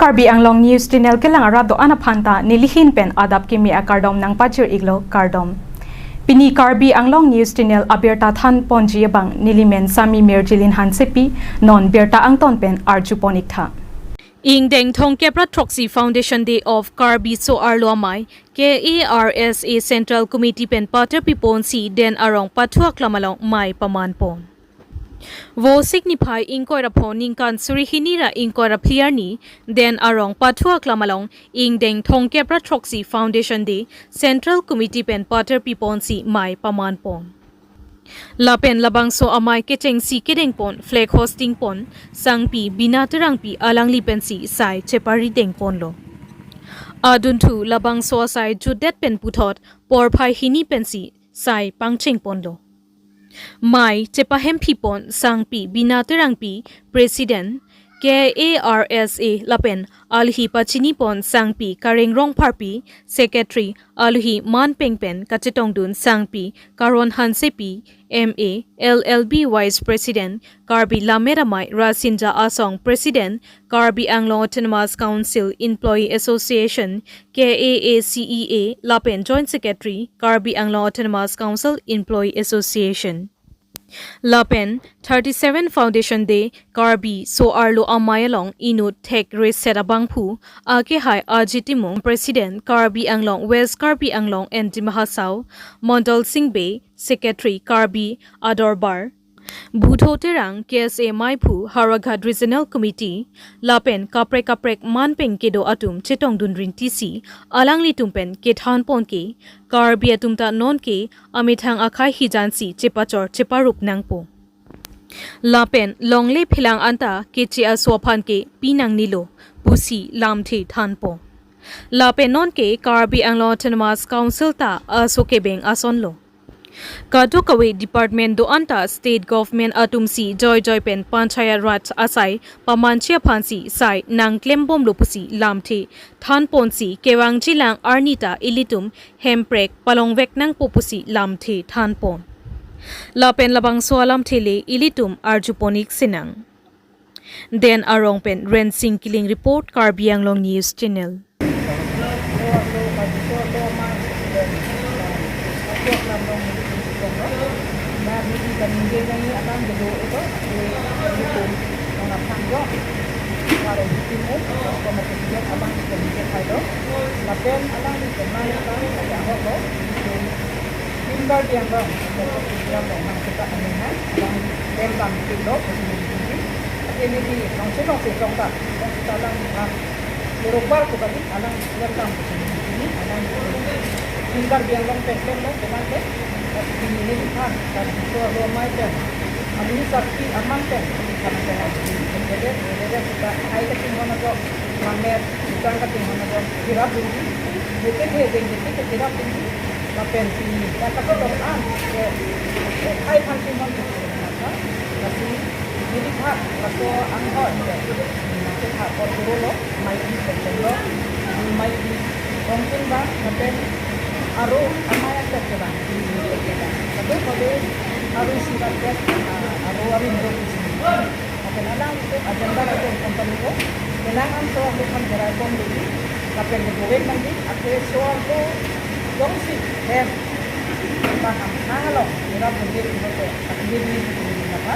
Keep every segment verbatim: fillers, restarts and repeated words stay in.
Karbi Anglong News Channel kelang arat do-an aphan ta nelihin pen adap kimi akardom nangpajir iklo, kardom. Pini Karbi Anglong News Channel abirta than ponji abang nelimen Sami Mirjilin Hansepi, non birta angton pen arju pon iktha. Ingdeng thomkep ra throksi Foundation Day of Karbi So-arlo Amei, K A R S A Central Committee pen pater piponsi Den Arong Pathu Aklam along mei paman pon. Vosik niphai ingkoi ra pho ningkan suri hini ra ingkoi ra phli arni Den Arong Pathu Aklam along ingdeng thomkep ra throksi Foundation Day Central Committee pen pater piponsi mei paman pon. Lapen labangso amei kechengsi kedeng pon flag hoisting pon sangpi Bina Terangpi alangli pensi sai chepari deng ponlo. Adunthu labangso asai jutdet pen puthot porphai hini pensi sai pangcheng ponlo. Mei chepahemphi pon sangpi Bina Terangpi, President K A R S A, lapen alohi pachini pon sangpi Kareng Rongpharpi, Secretary, alohi manpeng pen kachetongdun sangpi Karon Hansepi, M A, L L B, Vice President, Karbi Lammet Amei Rasinja Asong, President, Karbi Anglong Autonomous Council Employee Association, K A A C E A, lapen Joint Secretary, Karbi Anglong Autonomous Council Employee Association. Lapen thirty-seven Foundation Day Karbi So-arlo Amei along inut thek reset abangphu, akehai Ajit Timung, President, Karbi Anglong West Karbi Anglong and Dima Hasao, Mondol Sing Bey, Secretary, Karbi Adorbar, Bhutho Terang, K S A meiphu, Howraghat Regional Committee, lapen kaprek kaprek manpeng kedo atum chetongdun rintisi, alanglitum pen kethan pon ke, Karbi atum ta nonke amethang akhei hijansi chepachor cheparup nangpo. Lapen longle phelang anta keche aso aphan ke pinangnelo pusi lamthe thanpo. Lapen nonke Karbi Anglong Autonomous Council ta aso kebeng asonlo. Kadokave department do-an ta state government atumsi joijoi pen Panchayat Raj asai pamanji aphansi sai nangklembomlo pusi lamthe thanponsi kevangjilang arni ta ilitum hemprek palongvek nangpo pusi lamthe thanpon. Lapen labangso alamthe le ilitum arjupon ik sinang. Den Arong pen Rensing Killing report, Karbi Anglong News Channel. Lapen alangli kemang tang Karbi Anglong, Karbi Anglong, nang kita anengnang, alang welcome kilo, pusi neli. Ake neli, nong si nong si tong ta, nong kita alang kita, Nirobar ko kali, alang welcome pusi neli. Alang, Karbi Anglong pen pen lo, kemang ke, neli kan, kan, so lo mai pen, ami sakti aman pen, kan, kan, kan, kan, kan, kita, ai ka ting ho na jo, langmet, utang ka ting ho na jo, kirap dun di, bete he deng, bete ke kirap dun di, lapen si, ya, kato dong an, ke, ke, ai phan ting ho, maka, kasi, neli phan, kato ang ho, ke, nang ke phan, kor duro lo, mai di, ke, lo, mai di, kong kun bang, lapen, aro, amai atek ke bang, di, ke, ke bang, kato kode, aro si bang, ke, ah, aro, aro, aro, Lapen alanglitum agenda lapen company ko, penang an so-arlo aphan cherai pon dei, lapen ke boring nangji, ake so-arlo jongsi hem, bang amethang along, irap dun dei, imote, ake dei, dei, dei, napa,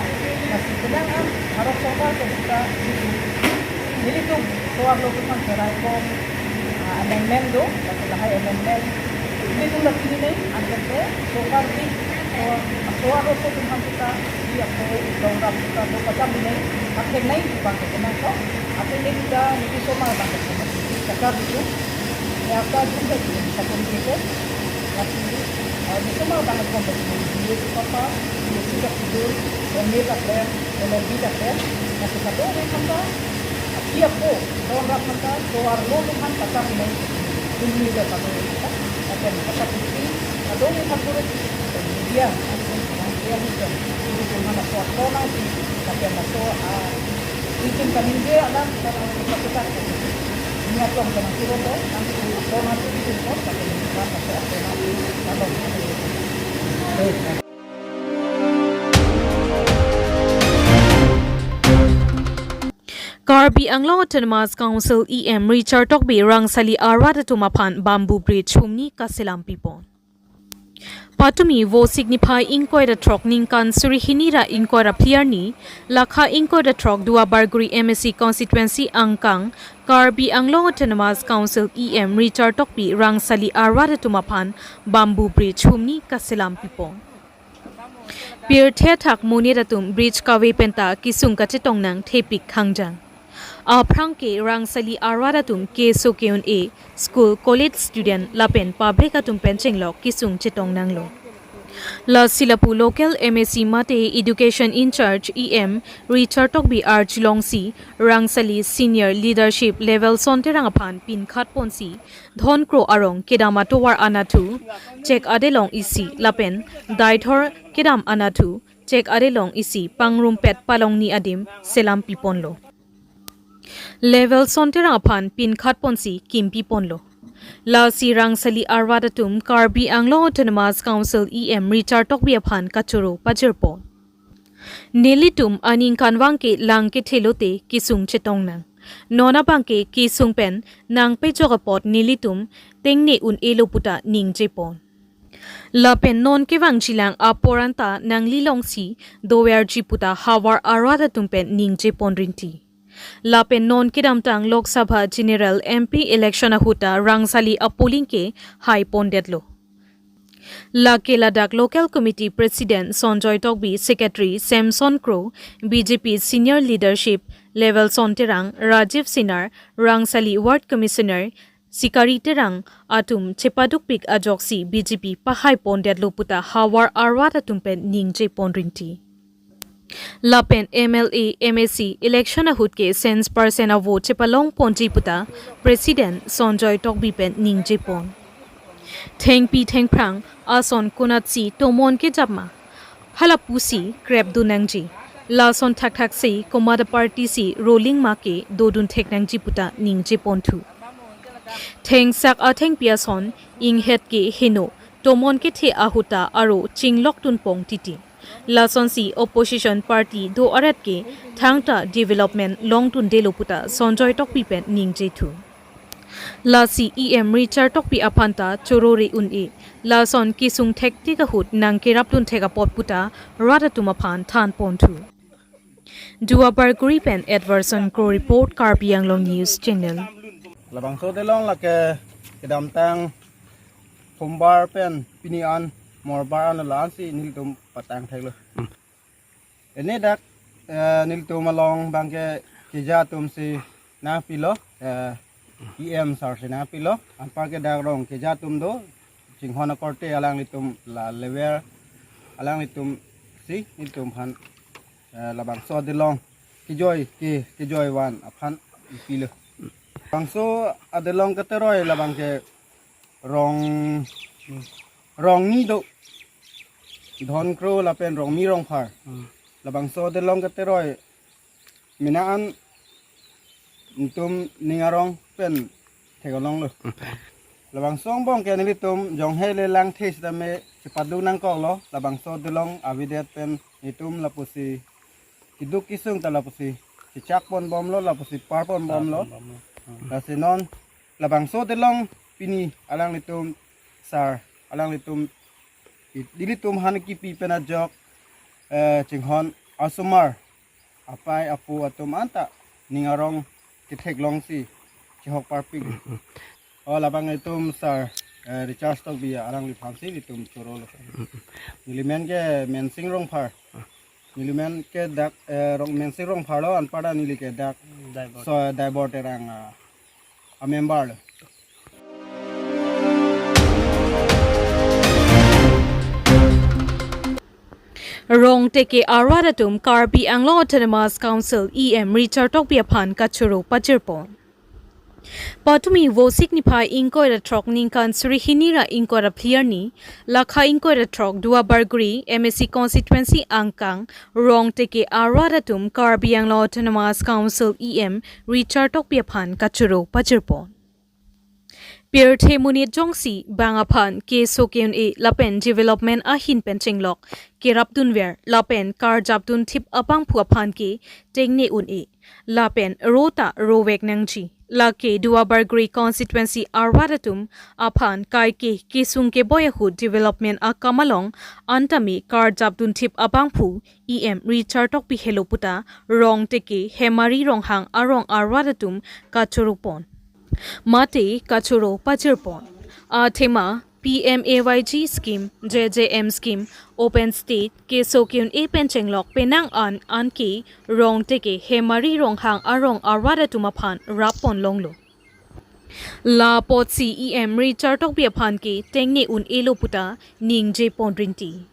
lasi penang an, Bharat Sorkar ke kita, nelitum, so-arlo aphan cherai pon, ah, amendment do, lapen lahai amendment, nelitum lagi ini, anke ke, Sorkar di, so, so-arlo so aphan kita, di ako, dongrap kita, do kacam ini, akhir nai, bang ke kena so, akhir neli kita, neli somar bang ke kena, kacam itu, ya, kacam itu, satu itu, lagi, eh, neli somar bang ke kena, neli papa, neli sudah tidur, dan neli tak M L B lapen, nasi kadokave aphanta, ati apo, dongrap aphanta, so-arlo atum aphan kacharli nang, dun ni da kadokave aphanta, lapen kacharli si, kadokave aphan pura, media, media ni kan, ilitum aphan apot lo nangji, lapen laso, ah, ilitum kaningje alam, kan ang kita, niat long kan ang turo to, ang turo to nangji ilitum to, lapen kita laso apot nangji, kalau Karbi Anglong Autonomous Council E M Richard Tokbi Rangsali arat atum aphan bamboo bridge humni kaselam pipon. Patumi Vosik niphai ingkoi ra throk ningkan suri hini ra ingkoi ra phli arni, lakha ingkoi ra throk Duarbagori M A C constituency angkang, Karbi Anglong Autonomous Council E M Richard Tokbi Rangsali arat atum aphan bamboo bridge humni kaselam pipon. Pirthe athak monit atum bridge kave penta kesung kachetong nang thepik khangjang. Aphrang ke Rangsali arat atum keso ke-un-e, school, college student lapen public atum pen chenglok kesung chetong nanglo. Lasi lapu local M A C mate education in charge E M Richard Tokbi arjulongsi Rangsali senior leadership Levelson Terang aphan pinkhat ponsi Dhon Kro arong kedam atovar anatthu chek adelong isi lapen Daithor kedam anatthu chek adelong isi pangrumpet palongni adim selam piponlo. Levelson Terang aphan pinkhat ponsi kimpi ponlo. Lasi Rangsali arat atum Karbi Anglong Autonomous Council E M Richard Tokbi aphan kachoro pajirpon. Nelitum aningkanvang ke lang kethe lote kesung chetong nang. Non abang ke kesung pen nangpejok apot nelitum tengne un-elo puta ningjepon. Lapen non kevangjilang apor anta nanglilongsi doverji puta havar arat atum pen ningjepon rinti. Lapen non kedamtang Lok Sabha General M P election ahut ta Rangsali a-polling ke haipondetlo. Lake ladak Local Committee President Sonjoy Tokbi, Secretary Samson Kro, B J P Senior Leadership Levelson Terang, Rajiv Sinar, Rangsali Ward Commissioner Sikari Terang atum chepadukpik ajoksi B J P pahaipondetlo puta havar arat atum pen ningjepon rinti. Lapen M L A, M A C election ahut ke cent percent a-vote chepalongponji puta President Sonjoy Tokbi pen ningjepon. Thengpi thengphrang ason konatsi tomon kejap ma? Hala pusi krepdun nangji. Lason thakthaksi komat a-party si ruling ma ke dodun thek nangji puta ningjeponthu. Thengsak athengpi ason inghet ke heno, tomon kethe ahut ta aro chingloktun pong titi. Lasonsi opposition party do arat ke thangta development longdundelo puta Sonjoy Tokbi pen ningjethu. Lasi E M Richard Tokbi aphan ta choro re un-e. Lason kesung thektik ahut nangkerapdun thek apot puta rat atum aphan thanponthu. Duarbagori pen Edwardson Kro report, Karbi Anglong News Channel. Labangso adelong lake kedamtang Sombar pen pini an Mongolbar an la-ansi nelitum patang theklo. Hmm. Ene dak, eh, nelitum along abangke keja atumsi nangpilo, eh, E M sir si nangpilo. Anparke dak rong keja atum do, chinghon akorte alanglitum la lever, alanglitumsi nelitum aphan, eh, labangso adelong kejoi ke, kejoi van aphan pilo. Labangso adelong keteroi labangke rong, rong ni do. Dhon Kro lapen Rongmi Rongphar. Hmm. Labangso adelong keteroi mena an nelitum ning arong pen theklonglo. Hmm. Labangso angbong ke nelitum jonghe le langthe sitame chepadu nangkoklo, labangso adelong avedet pen nelitum lapusi keduk kesung ta lapusi chechakponbomlo, lapusi parponbomlo. Parponbomlo. Hmm. Lasi non labangso adelong pini alanglitum sir, alanglitum, nelitum aphan kipi pen ajok, eh, chinghon asomar, apei apo atum anta ning arong ketheklongsi chehok parpik. O labang itum sir, eh, Richard Tokbi alangliphansi nelitum chorolo. Nelimen ke Mensing Rongphar. Nelimen ke dak, eh, Rong, Mensing Rongphar lo, anparta neli ke dak. Daibor. So, Daibor Terang, ah, a-member lo. Rong teke arat atum Karbi Anglong Autonomous Council E M Richard Tokbi aphan kachoro pajirpon. Patumi Vosik niphai ingkoi ra throk ningkan suri hini ra ingkoi ra phli arni, lakha ingkoi ra throk Duarbagori M A C constituency angkang, rong teke arat atum Karbi Anglong Autonomous Council E M Richard Tokbi aphan kachoro pajirpon. Pirthe monit jongsi bang aphan keso ke-un-e lapen development ahin pen chenglok kerapdunver lapen karjapdunthip abangphu aphan ke tengne un-e lapen ro ta rovek nangji. Lake Duar Bagori constituency arwat atum aphan kaike kesung keboi ahut development akam along antame karjapdunthip abangphu E M Richard Tokbi helo puta Rongteke Hemari Ronghang arong arwat atum kachoro pon. Mate kachoro pajir pon. Athema P M A Y G scheme, J J M scheme, open stage, keso ke-un-e pen chenglok penang an anke Rongteke Hemari Ronghang arong arwat atum aphan rap pon longlo. La apotsi E M Richard Tokbi aphan ke tengne un-elo puta ningje pon rinti.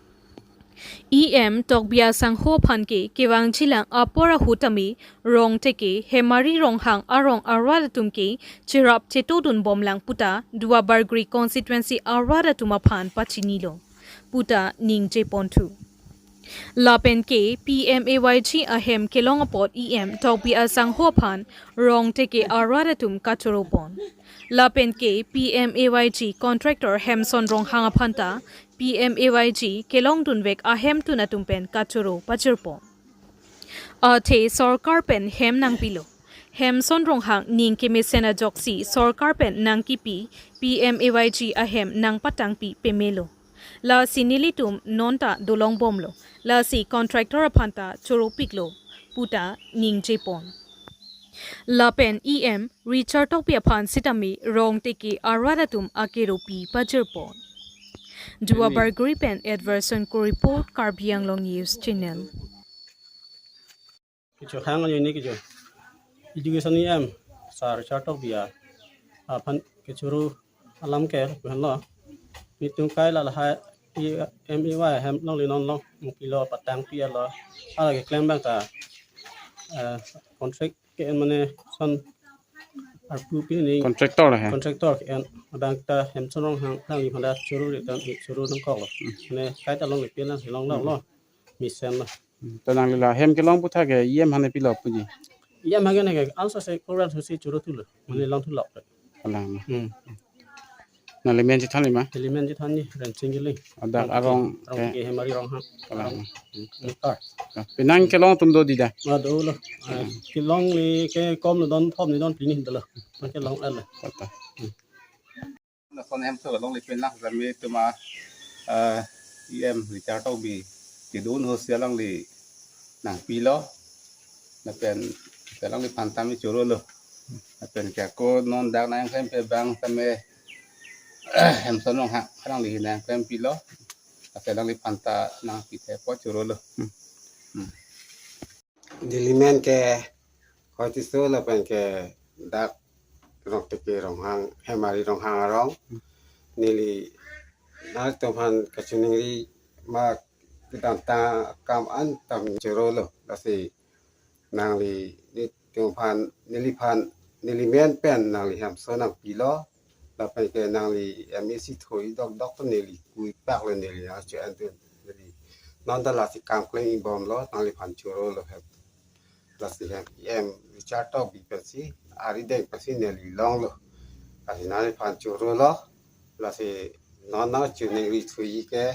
E M Tokbi asangho aphan ke kevangjilang apor ahut tame Rongteke Hemari Ronghang arong arwat atum ke cherap chetodun bomlang puta Duar Bagori constituency arwat atum aphan pachinilo puta ningje ponthu. Lapen ke P M A Y G ahem kelong apot E M Tokbi asangho aphan Rongteke arwat atum kachoro pon. Lapen ke P M A Y G contractor Hemson Ronghang aphan ta P M A Y G kelongdunvek ahemtun atum pen kachoro pajir pon. Athe sorkar pen hem nangpilo. Hemson Ronghang ning kemesen ajoksi sorkar pen nangkipi P M A Y G ahem nangpatangpi pemelo. Lasi nelitum non ta dolong bomlo. Lasi contractor aphan ta choropiklo puta ningje pon. Lapen E M Richard Tokbi aphan sitame Rongteke arwat atum akeropi pajir pon. Duar Bagori pen Edverson ko report, Karbi Anglong News Channel. Kecho hang ani ni kecho. Education E M, Sir Richard Tokbi aphan kechoro alam ke, kuhan lo. Nelitum kai la lahai, E M A Y hem longle non long, mukilo patangpi alo. Ala keklem abang ta, eh, contract ke-en mane son arpu pi ni contractor he. Contractor ke-en abang ta Hemson Ronghang alangli aphan ta choro ri ta choro nangkoklo. Mane kai ta longle pen na long long lo. Mesen lo. Hmm. To nangli la hem kelong puthak ke E M aphan pilo puji. E M aphan ke ne ke alsa se program se choro thulo. Mane longthulok. Kalang. Hmm. Nangli men chethan lima? Neli men chethan ni Rensing Giling. Adak arong Rongteke, Rongteke Hemari Ronghang. Kalang. Hmm. Mutar. Penang kelong atum do dida. Ma dolo. Ah, kelongle ke kom lo don thom ni don pini dolo. Kelong ala. Kata. Hmm. Lason hem so longle pen lang sami tuma, eh, E M Richard Tokbi kedun ho si alangli nangpilo. Lapen, lapen alangliphan tame chorolo. Lapen ke ako non dak nangklem pe abang tame Hemson Ronghang alangli nangklempilo. Lapen alangliphan ta nangpithe po chorolo. Hmm. Hmm. Neli men ke Khotiso lapen ke dak Rongteke Ronghang, Hemari Ronghang arong. Neli nangtum aphan kachiningri ma kedamtang akam an tame chorolo. Lasi nangli nelitum aphan, neliphan, neli men pen nangli hem so nangpilo. Lapen ke nangli M A C thoi dokdok to neli kui pak lo neli achu andun neli. Non ta lasi kam klem-i bomlo nangliphan chorolo hem. Lasi hem E M Richard Tokbi pensi arideng pensi neli longlo. Lasi nangliphan chorolo. Lasi non nangchiningri thui ke.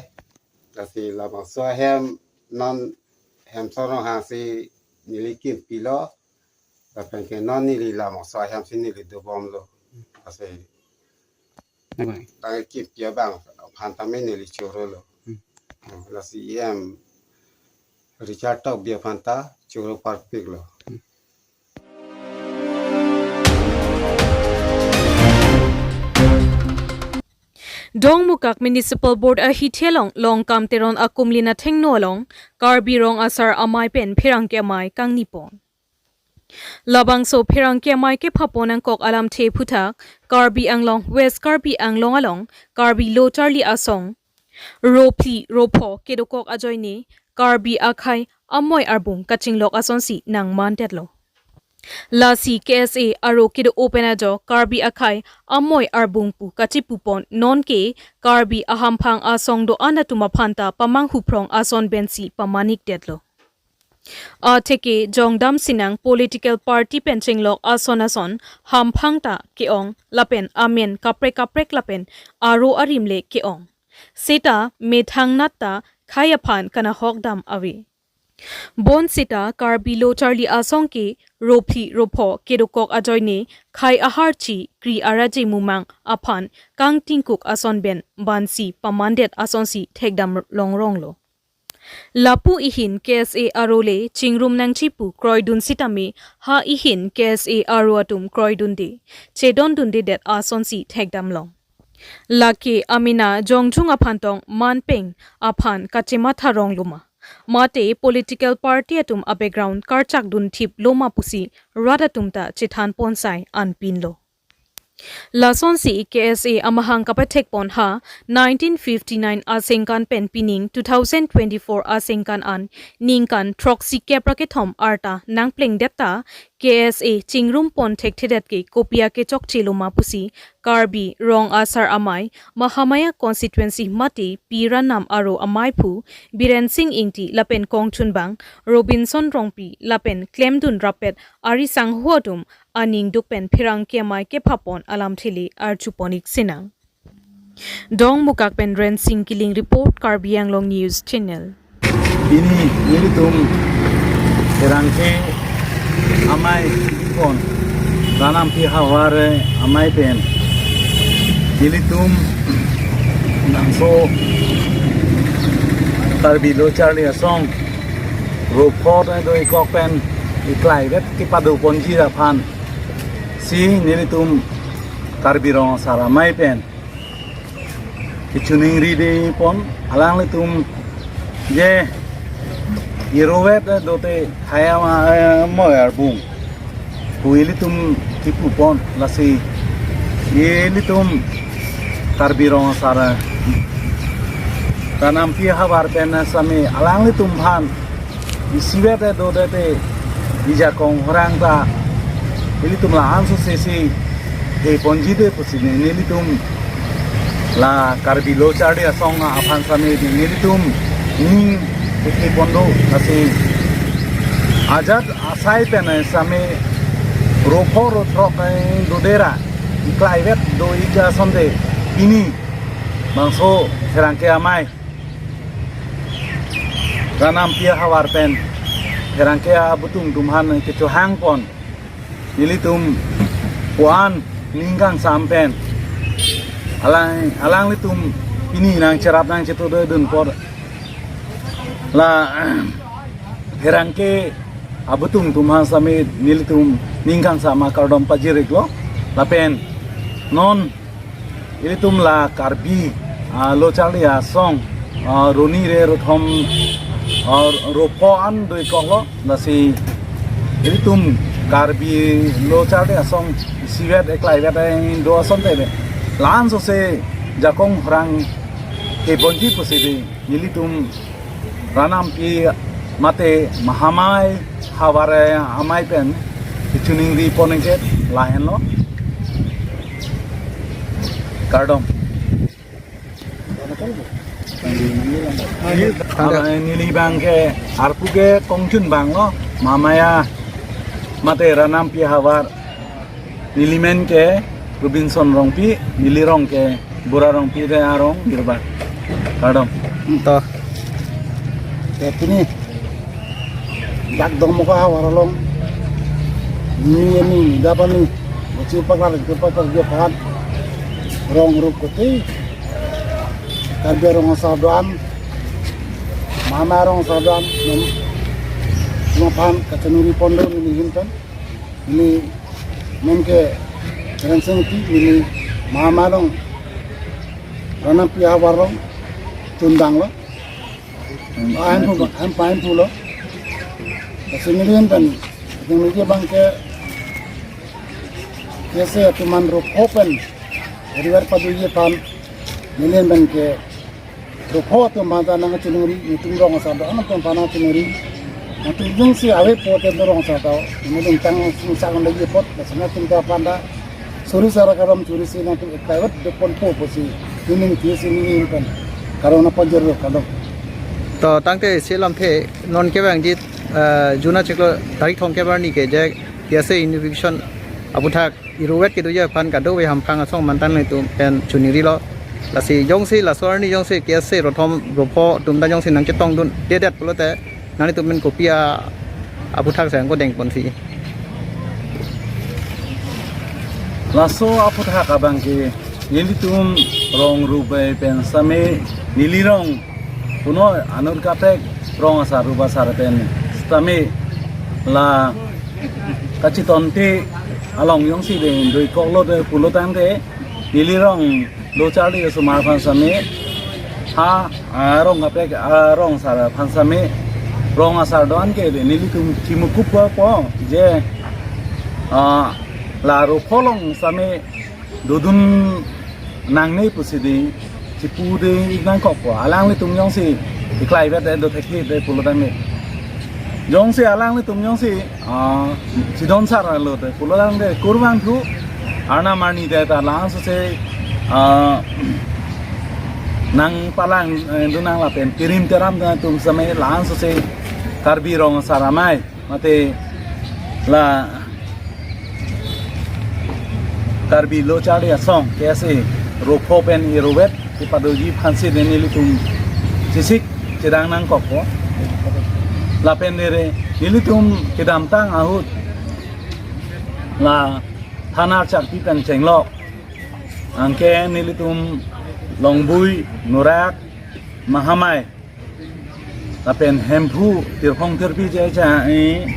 Lasi labangso ahem non Hemson Ronghang si neli kimpilo. Lapen ke non neli labangso ahem si neli dobomlo. Lasi Nangkoi. Tang kimpi abang aphan tame neli chorolo. Hmm. Hmm, lasi E M Richard Tokbi aphan ta choro parpiklo. Hmm. Dongmukak Municipal Board ahithe along Longkam Teron akumlin athengno along Karbi Rong Asar Amei pen pherangke amei kangni pon. Labangso pherangke amei kepha pon nangkok alamthe aphuthak Karbi Anglong, West Karbi Anglong along Karbi Lo Charli Asong, ro phli ro pho kedokok ajoine Karbi akhei amei arbung kachinglok asonsi nangmantetlo. Lasi K S A aro kedo-o pen ajok Karbi akhei amei arbung pu kachipu pon, nonke Karbi ahamphang asong do-an atum aphan ta pamanghu phrong ason pensi pamanikdetlo. Atheke jongdam sinang political party pen chenglok ason ason hamphang ta ke-ong lapen amen kaprek kaprek lapen aro arim le ke-ong. Seta methang nat ta khei aphan kanahok dam ave. Bonseta Karbi Lo Charli Asong ke rophi ropho kedokok ajoine khei aharchi kri araje mumang aphan kangtingkuk ason pen bansi pamandet asonsi thekdam longronglo. Lapu ihin K S A aro le chingrum nangji pu kroidun sitame ha ihin K S A aro atum kroidunde, chedondundedet asonsi thekdam long. Lake amena jongjung aphan tong manpeng aphan kachematha rong loma, mate political party atum a-background karchakdun thip loma pusi rat atum ta chethan ponsai anpinlo. Lasonsi K S A amahang kapathek pon ha nineteen fifty-nine aningkan pen pining two thousand twenty-four aningkan an ningkan throksi kep ra kethom arta nangplengdet ta K S A chingrum pon thekthedet ke kopi akechokche loma pusi Karbi Rong Asar Amei Mahamaya constituency mate Pi Ranam aro amei aphu Biren Sing Ingti lapen kongchunbang Robinson Rongpi lapen klemdun rappet ari sangho atum aning duk pen pherangke amei kepha pon alamthe le arju pon-ik sinang. Dongmukak pen Rensing Killing report, Karbi Anglong News Channel. Pini nelitum pherangke amei pon Ranampi havar amei pen nelitum nangso Karbi Lo Charli Asong ropho ta do-ikkok pen iklaivet kepado ponji aphan si nelitum Karbi Rong Asar Amei pen kechiningri de pon alanglitum je irovet dote khei ama, eh, mo arbung pu ilitum kipu pon lasi ilitum Karbi Rong Asar Ranampi havar pen sami alanglitum aphan isivet do dete ijakong horang ta ilitum la-an sosesi he ponji de pusi nelitum la Karbi Lo Charli Asong aphan sami nelitum ning he pon do lasi ajat asai pen sami ropho rothrok dodera iklaivet do-ik asonte pini bangso pherangke amei Ranampi havar pen pherangke abutung atum aphan kechohang pon nelitum puan ning kangsam pen alang alanglitum pini nangcherap nangchetudun apot la pherangke abutung atum aphan sami nelitum ning kangsam akardom pajir-iklo lapen non ilitum la Karbi, ah, Lo Charli Asong, ah, roni re rothom, ah, ropho an do-ikkoklo lasi ilitum Karbi Lo Charli Asong isivet iklaivet do asonte la-an sose jakong horang he ponji pusi de nelitum Ranampi mate Mahamaya havar amei pen kechiningri pon-ikji lahenlo. Kardom. Aba neli abang ke arpu ke kongchunbang lo Mahamaya mate Ranampi havar. Neli men ke Robinson Rongpi, neli rong ke Bura Rongpi de arong girba. Kardom. To. Te pini dak Dongmukak havar along ni ni dapani bochi pakar ke pakar dia pahat rong rup kuti Karbi Rong Asar do-an, Mahamaya Rong Asar do-an, nom, nom aphan kachiningri pon do neli ahin pen. Neli men ke Rensing Ingti, neli Mahamaya along Ranampi havar along chundang lo. Ah, hemphu, hem pa hemphu lo. Lasi neli ahin pen, neli abang ke K S A atum aphan ropho pen river paduji aphan neli ahin pen ke ropho atum aphan ta nangchiningri, nelitum Rong Asar do-an atum aphan nangchiningri. Nangtum jongsi ave pote do Rong Asar do, nelitum tang singsak lagi apot, lasi nangtum ta aphan ta suri sara karam suri si nangtum iklaivet do ponpo pusi neli ahin pen si neli ahin pen kardom nangpajirlo, kardom. To tangte si alamthe non kevangji eh, June achiklo tarik thomkep arni ke je K S A inauguration aputhak iruvet kedoji aphan kadokave hamphang asong mantan nelitum pen chiningrilo. Lasi jongsi laso arni jongsi K S A rothom ropho atum ta jongsi nangchetongdundedet pulote nanglitum pen kopi a aputhak si angko dengponsi. Laso aputhak abang ke nelitum rong rubai pen sitame neli rong puno anut kaprek rong asar ruba asar pen sitame la kachetonte along jongsi de doikoklo de pulotangte neli rong lo charli osomar aphan sitame ha arong kaprek arong asar aphan sitame rong asar do-an ke de nelitum chimukup po je, ah, la ropho along sitame dodun nangne pusi de chipu de nangkokpo alanglitum jongsi iklai vet de dothekthedetde pulotangte. Jongsi alanglitum jongsi, ah, chidon sar alote pulotangte kurvangthu arnam arni de ta la-an sose, ah, nangpalang, eh, dunang lapen pirim teram atum sitame la-an sose Karbi Rong Asar Amei mate la Karbi Lo Charli Asong K S A ropho pen iruvet kepadoji aphansi de nelitum chesik chedang nangkokpo. Lapen dere nelitum kedamtang ahut la Thanarchakpi pen chenglok anke nelitum Longbui, Nurak, Mahamai lapen Hemphu tirphong tirpi je cha, eh,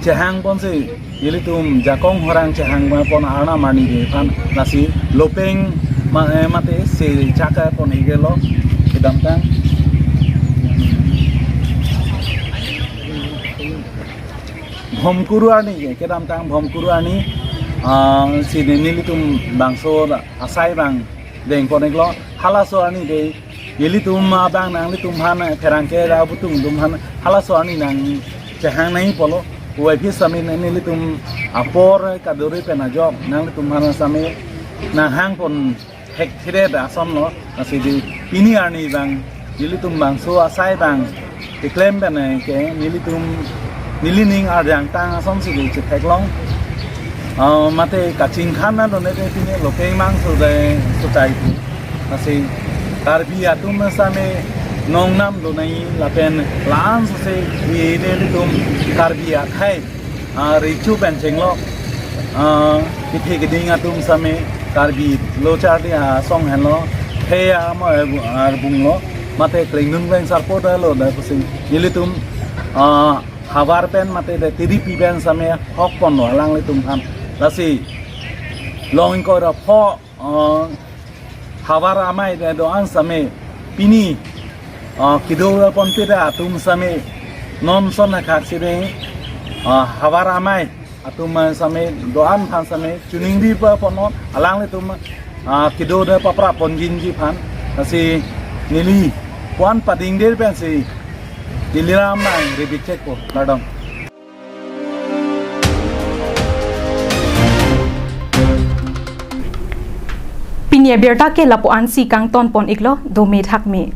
chehangponsi ilitum jakong horang chehangbapon arnam arni de aphan lasi lopeng ma-, eh, mate se chaka pon igelo kedamtang Bhomkuru arni ke, kedamtang Bhomkuru arni, ah, si nelitum bangso asai abang dengpon iklo, halaso arni de nelitum abang nanglitum aphan, eh, pherangke ra butung atum aphan halaso arni nangchehang nangji pulo, uai phi sitame nelitum apor kaduri pen ajok nanglitum aphan sitame nanghangpon thekthedet asonlo, lasi de pini arni abang nelitum bangso asai abang keklem pen, eh, ke nelitum nelining arjangtang asonsi de chetheklong. Ah, mate kachingkhan na done de pini lopeng mang so de sotai tu. Lasi Karbi atum sitame nongnam donai lapen la-an sose ye nelitum Karbi akhei, ah, recho pen chenglok, ah, kethe keding atum sitame Karbi Lo Charli Asong henlo, khei amo arbunglo, mate klengdun klengsarpo dolo da pusi nelitum, ah, havar pen mate de tiripi pen sitame hokponlo alanglitum aphan. Lasi long ingkoi ra pho, ah, havar amei de do-an sitame pini, ah, kedoponpe de atum sitame non son akhak si de, ah, havar amei atum, ah, sitame do-an aphan sitame chiningri paponlo alanglitum, ah, kedo de paprap ponjinji aphan. Lasi neli puan padingder pensi neli ram nang rebikchekpo, kardom. Pini abirta ke lapu-ansi kangtonpon iklo, dome thakme.